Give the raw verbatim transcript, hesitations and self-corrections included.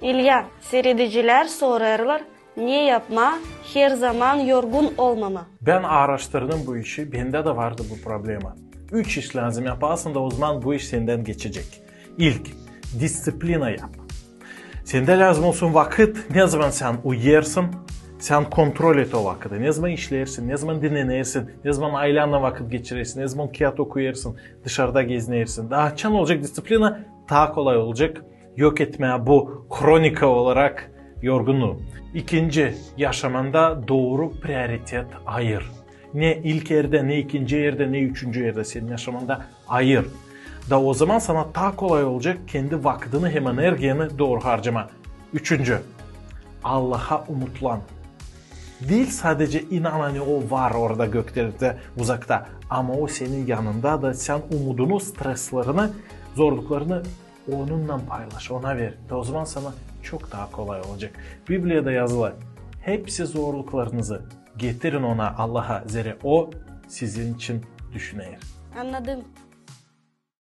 İlya, siiredicilär sorêrlar, ne yapmaa herzaman yorgun olmamaa? Bän aaraştırdım bu işi, bendä dä vardı bu problema. Üç iş lääzım yapasın da ozaman bu iş sendän geçecek. İlk, disţiplina yap. Sendä lääzım olsun vakıt, nezaman sän uyêrsın, sän kontrol et o vakıdı, nezaman işleersin, nezaman dinnenäsin, nezaman aylannan vakıt geçirersin, nezaman kiyat okuyêrsın, dışarda gezinersin. Da açan olacek disţiplina, taa kolay olacek yok etmää bu kronika olarak yorgunnuu. İkinci, yaşamanda dooru prioritet ayır. Ne ilk erdä, ne ikinci erdä, ne üçüncü erdä senin yaşamanda ayır. Da ozaman sana taa kolay olacek kendi vakıdını hem energiyanı dooru harcamaa. Üçüncü, Allaha umutlan. Diil sadecä inan, ani O var orada göklerdä uzakta, ama O senin yanında da sän umudunu, streslerini, zorluklarını Onunnan paylaş, Ona ver. Da ozaman sana çok taa kolay olacek. Bibliyada yazılı: hepsi zorluklarınızı getirin Ona, Allaha, zerä O sizin için düşüner. Annadım.